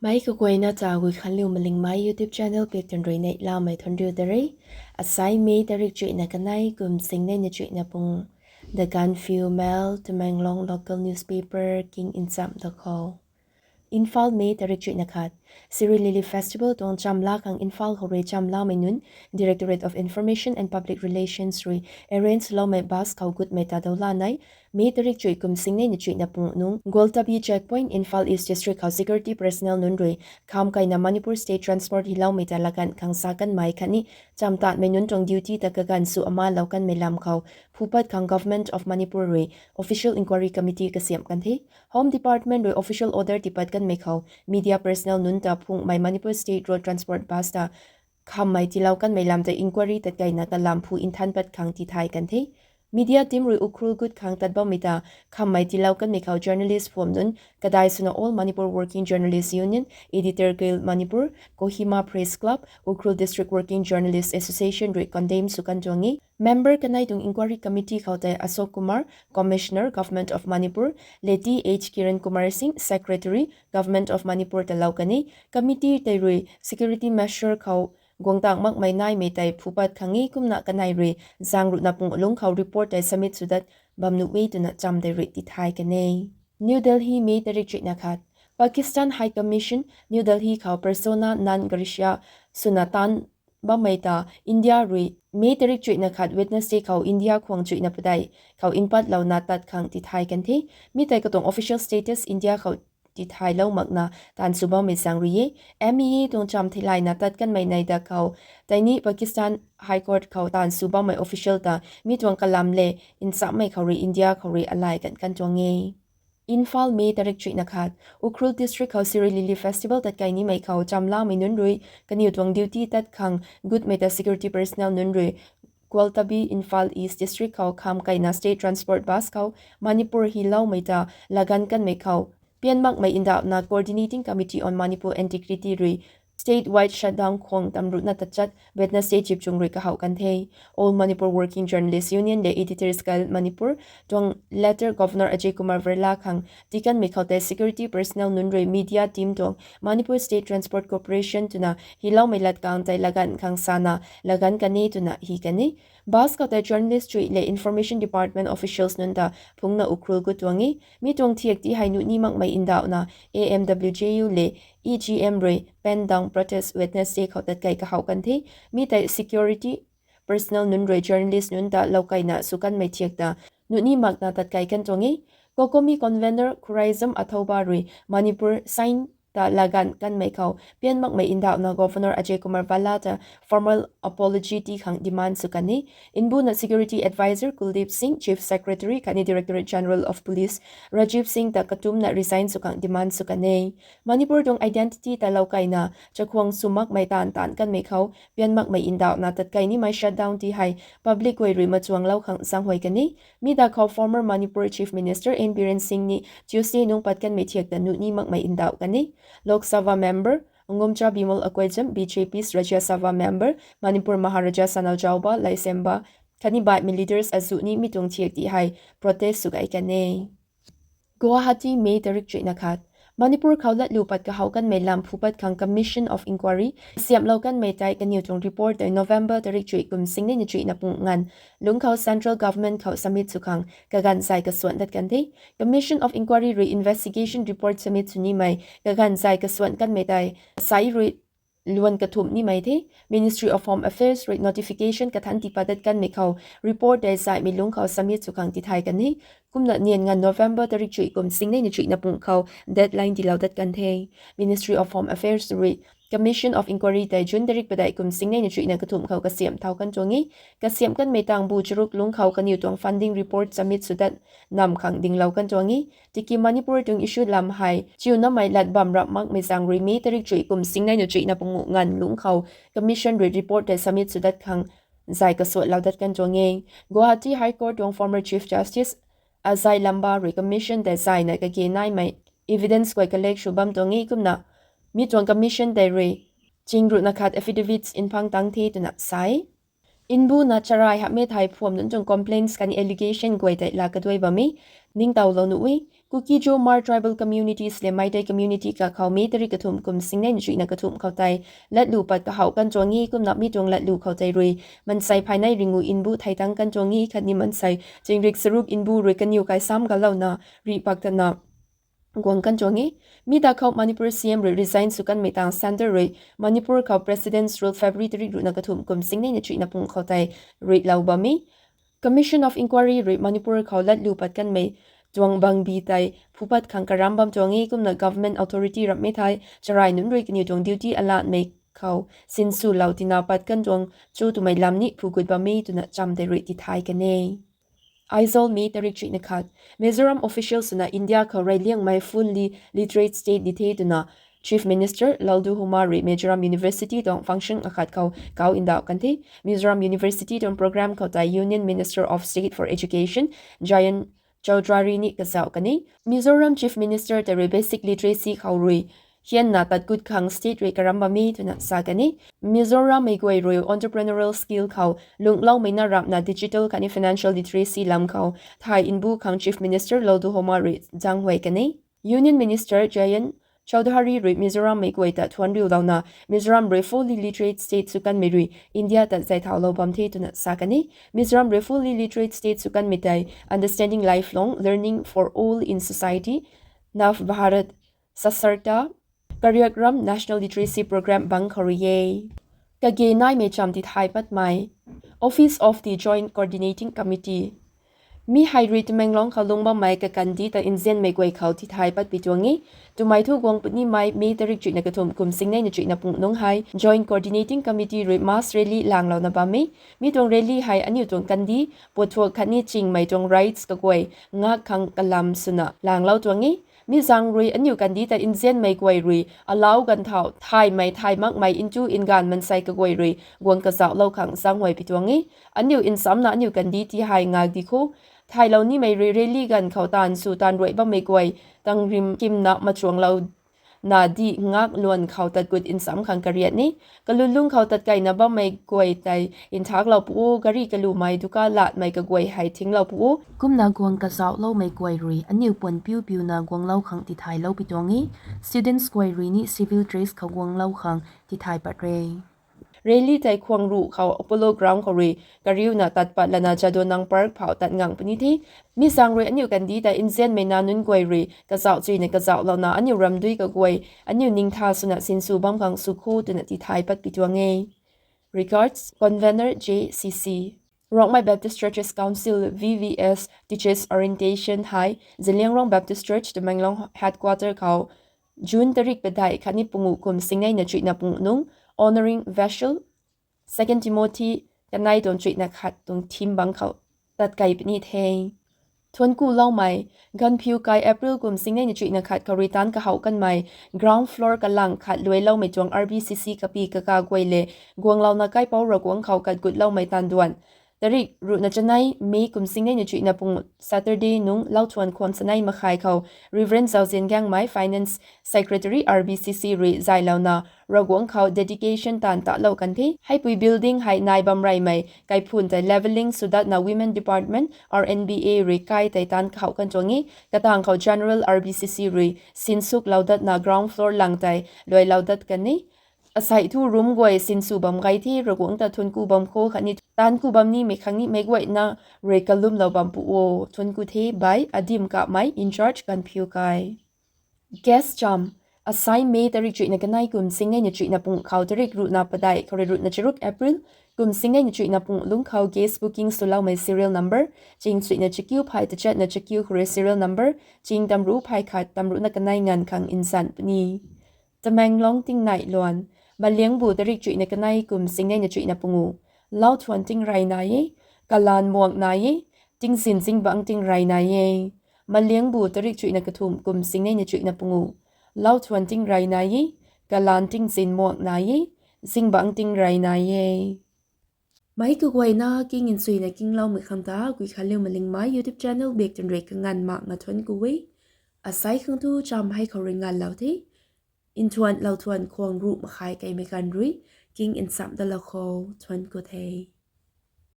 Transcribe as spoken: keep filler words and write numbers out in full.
Mei kaguayna ta Guikhanliu Malingmei YouTube channel pik tun rui neihlamei thuanriu da re. Asai May tarik chuihna kanei kum singneina chuihna pung. The Gaanphiu Mail, Tamenglong local newspaper king nchamh da khou. Imphal, May tarik chuihna khat. Siri Lily Festival tuang chamla khang Imphal khou rui chamlamei nunc, Directorate of Information and Public Relations rui arrange loumei bus khou gutmei ta dou lanei, May tarik chuih kum singneina chuihna pung nung Gwaltabi checkpoint, Imphal East District khou security personnel nunc rui kham kaina Manipur State Transport hyloumei ta laganv khang sa kanmei khatni chamtatmei nunc tuang duty ta kaganv sw amalou kanmei lam khou phupat khang Government of Manipur rui official inquiry committee kasiamh kan the. Home Department rui official order tipat kanmei khou media personnel nunc ta phungmei Manipur State Road Transport bus ta khammei tiilou kanmei lam ta inquiry tatkaina kalam phu nthan pat khang tithay kan the. Media team rui Ukhrul gut khang tat bammei ta khammei tiilou kanmei khou journalist phuam nunc kadai swna All Manipur Working Journalist Union, Editor Guild Manipur, Kohima Press Club, Ukhrul District Working Journalist Association rui condemn sw kan tuang e. Member kanei tuang inquiry committee khou tei Ashok Kumar, Commissioner, Government of Manipur, Leti H Kiran Kumar Singh, Secretary, Government of Manipur ta lou kan e. Committee tei rui security measure khou guangtang makmei naimei tei phupat khang e kumna kanei rui zaeng ruhna pung lungc khou report tei submit sw dat bam nuh e twna cham tei rui tithay kan e. New Delhi, May tarik chuihna khat. Pakistan High Commission, New Delhi khou persona non grata swna taanv bammei ta India rui May tarik chuihna khat Wednesday khou India khuang chuihna padeih khou mpatlouna tat khang tithay kan the. Mi tei katuang official status India khou tithaylou makna taanv sw bammei zaeng rui e. M E A tuang cham theilayna tat kanmei nei da khou tei ni Pakistan High Court khou taanv sw bammei official ta mi tuang kalam le nchamhmei khou rui India khou rui alay kan kan tuang e. Imphal, May tarik chuihna khat. Ukhrul District khou Siri Lily Festival tatkai nimei khou chamlamei nunc rui kaniw tuang duty tat khang gutmei ta security personnel nunc rui Gwaltabi, Imphal East District khou kham kaina state transport bus khou Manipur hyloumei ta laganv kanmei khou pian makmei ndauhna Coordinating Committee on Manipur Integrity rui state wide shutdown khwang tam ruhna tachat Wednesday chipchung rui kahouh kan the. All Manipur Working Journalist Union le Editors Guild Manipur tuang letter Governor Ajay Kumar Bhalla khang tikanmei khou tei security personnel nunc rui media team tuang Manipur State Transport Corporation twna hyloumei latkang tei laganv khang sana laganv kan e twna hy kan e. Bus khou tei journalist chuih le information department officials nunc ta phungna Ukhrul gut tuang e. Mi tuang thiak ti hei nuh ni makmei ndauhna A M W J U le E G M rui pen down protest Wednesday khou tatkai kahouh kan the. Mi tei security personnel nunc rui journalist nunc ta loukaina sw kanmei thiak ta nuh ni makna tatkai kan tuang e. COCOMI convener Khuraijam Athouba rui Manipur sign ta laganv kanmei khou pian makmei ndauhna Governor Ajay Kumar Bhalla ta formal apology ti khang demand sw kan e. Mbuna security adviser Kuldeep Singh, Chief Secretary khatni Directorate General of Police Rajiv Singh ta katumna resign sw khang demand sw kan e. Manipur tuang identity ta loukaina chakhwang sw makmei taanv taanc kanmei khou pian makmei ndauhna tatkai nimei shutdown ti hei public guay rui machuanglou khang zaenghuay kan e. Mi da khou former Manipur Chief Minister N Biren Singh ni Tuesday nung pat kanmei thiak ta nuh ni makmei ndauh kan e. Lok Sabha member Ngomcha Bimol Akoijam, B J P's Rajya Sabha member Manipur Maharaja Sanal Chauba, Laisemba khatni baihmei leaders azuh ni mi tuang thiak ti hei protest sw kai kan e. Guwahati, May tarik chuihna khat. Manipur khou latlu pat kahouh kanmei lam phupat khang Commission of Inquiry siamhlou kanmei tei kaniw tuang report tei November tarik chuih kum singneina chuihna pung nganv lungc khou central government khou submit sw khang kaganv zay kasuan dat kan the. Commission of Inquiry rui investigation report submit sw nimei kaganv zay kasuan kanmei tei sai rui luan kathumh nimei the. Ministry of Home Affairs rui notification kathanc tipat dat kanmei khou report tei zaihmei lungc khou submit sw khang tithay kan e. Kumna nian nganv November tarik chuih kum singneina chuihna pung khou deadline tilou dat kan the. Ministry of Home Affairs rui Commission of Inquiry tei June tarik padeih kum singneina chuihna kathumh khou kasiamh thau kan tuang e. Kasiamh kanmei tangbu charuk lungc khou kaniw tuang funding report submit sw dat nam khang dinglou kan tuang e. Tiki Manipur tuang issue lam hei chiunamei lat bam rap makmei zaeng rui May tarik chuih kum singneina chuihna panguh nganv lungc khou Commission rui report tei submit sw dat khang zay kasuatlou dat kan tuang e. Guwahati High Court tuang former Chief Justice Ajay Lamba rui Commission tei zayna kage naimei evidence guay collect sw bam tuang e kumna mi tuang Commission tei rui ching ruhna khat affidavits nphang tang the twna sa e. Mbuna charai hamhmei thei phuam nunc tuang complaints khatni allegation guay tei laa kaduai bam e, ningtowlou nuh e. Kuki-Zo Hmar tribal communities le Meitei community kakhou May tarik kathumh kum singnei na chuihna kathumh khou tei latlu pat kahouh kan tuang e. Kumna mi tuang latlu khou tei rui mansei phaynei ringu nbu thei tang kan tuang e khatni mansei chingrik charuk nbu rui kaniw kai sam galouna rih pak tana guang kan tuang e. Mi ta khou Manipur C M rui resign sw kanmei tang centre rui Manipur khou President's Rule February tarik ruhna kathumh kum singnei na chuihna pung khou tei ruilou bam e. Commission of Inquiry rui Manipur khou latlu pat kanmei tuang bangbi tei phupat khang karam bam tuang e. Kumna government authority ramhmei thei charai nunc rui kaniw tuang duty alatmei khou sinswlou tina pat kan tuang cho twmei lam ni phugut bam e twna cham tei rui tithay kan e. Aizawl, May tarik chuihna khat. Mizoram official swna India khou reyliangmei fully literate state di the twna Chief Minister Lalduhoma rui Mizoram University tuang function akhat khou kau ndauh kan the. Mizoram University tuang program khou tei Union Minister of State for Education Jayant Chaudhary ni kazauh kan e. Mizoram Chief Minister tei rui basic literacy khou rui hianna tat gut khang state rui karam bam e twna sa kan e. Mizorammei guay rui entrepreneurial skill khou lungloumei na rapna digital khatni financial literacy lam khou thay nbu khang Chief Minister Lalduhoma rui zaenghuay kan e. Union Minister Jayant Chaudhary rui Mizorammei guay ta thuanc riulouna Mizoram rui fully literate state sw kanmei rui India ta zay thaulou bam the twna sa kan e. Mizoram rui fully literate state sw kanmei tei Understanding Lifelong Learning for All in Society, Nav Bharat Sasharta Karyakraam National Literacy Program bang khou rui e. Kage naimei cham tithay patmei. Office of the Joint Coordinating Committee. Mi hei rui Tamenglong khou lung bammei kakandih ta nzianmei guay khou tithay patpui tuang e. Twmei thu guang punimei May tarik chuihna kathumh kum singnei na chuihna pung nungc hei Joint Coordinating Committee rui mass rally langlouna bam e. Mi tuang rally hei aniu tuang kandih, puathuak khatni chingmei tuang rights kaguay ngak khang kalam swna langlou tuang e. Mi zaeng rui aniu kandih ta nzianmei guay rui alau ganv thau thaymei thay makmei ntu nganv mansei kaguay rui guang kazauhlou khang zaenghuay pi tuang e. Aniu nsamna aniu kandih ti hei ngak di kho. Thaylou nimei rui rally ganv khou taanv sw taanv ruai bammei guay tangrim kimna machuanglou na di ngak luan khou tat gut nsam khang kariat ni. Kalulung khou tatkeina bammei guay tei nthaklou pu o, gari kalumei duka latmei kaguay hei thinglou pu o. Kumna guang kazauhloumei guay rui aniu puan piu piuna guanglou khang tithaylou pi tuang e. Students guay rui ni civil dress khou guanglou khang tithay pat re. Rally tei khuang ruh khou Apollo Ground khou rui kariuna tat pat lana Jadonang Park phau tat ngang puni the. Mi zaeng rui aniu kandih tei nzianmei na nunc guay rui kazauh chuina kazauhlouna aniu ramdui kaguay aniu ningtha swna sinsw bam khang sw kho twna tithay pat pi tuang e. Regards, Convener J C C. Rongmei Baptist Churches Council, V B S, Teachers Orientation hei Zeliangrong Baptist Church, Tamenglong Headquarter khou June tarik padeih khatni pungu kum singnei na chuihna pung nung Honouring Vessel, Second Timothy kanei tuang chuihna khat tuang theme bang khou tatkei puni the. Thuanc kuloumei. Ganvphiu kai April kum singnei na chuihna khat khou rui taanc kahouh kanmei ground floor kalang khat luailoumei tuang R B C C kapi kaka guay le guanglouna kaipouc Ravguangc khou katgutloumei taanv duan. Tarik ruhna chanei May kum singnei na chuihna pung Saturday nung lauthuan khwang chanei makhai khou Reverend Zauzian Gangmei, Finance Secretary, R B C C rui zaylouna Ravguangc khou dedication taanv talou kan the. Heipui building hei nai bam reymei kaiphun tei levelling swdatna Women Department, R N B A rui kai tei taanc kahouh kan tuang e. Katang khou General R B C C rui sinsuklou datna ground floor lang tei luailou dat kan e. Asei thu room guay sinsw bam gay the, Ravguangc ta thuanc ku bam kho khatni taanc ku bam nimei khang ni meic guayna rui kalumlou bam pu o. Thuanc ku the by Adim Kapmei, in-charge Ganvphiu kai. Guest cham. Asei May tarik chuihna kanei kum singnei na chuihna pung khou tarik ruhna padeih khou rui ruhna charuk April kum singnei na chuihna pung lungc khou guest booking swloumei serial number ching chuihna chakiu phay tachatna chakiu khou rui serial number ching tamruh phay khat tamruhna kanei nganv khang nzan puni. Tamenglong tingnai luan. Maliangbu tarik chuihna kanei kum singnei na chuihna pungu. Lauthuan tingrey nai e, kalaan muang nai e, tingzin zingbangc tingrey nai e. Maliangbu tarik chuihna kathumh kum singnei na chuihna pungu. Lauthuan tingrey nai e, kalaan tingzin muang nai e, zingbangc tingrey nai e. Meic kaguayna king nchuina kingloumei khang ta Guikhanliu Malingmei YouTube channel bak twn rui kanganv makna thuanc ku e. Asei khang thu cham hei khou rui nganvlou the. Nthuan lauthuan khwang ruh makhai keimei ganv rui king nsam dalou khou thuanc ku the.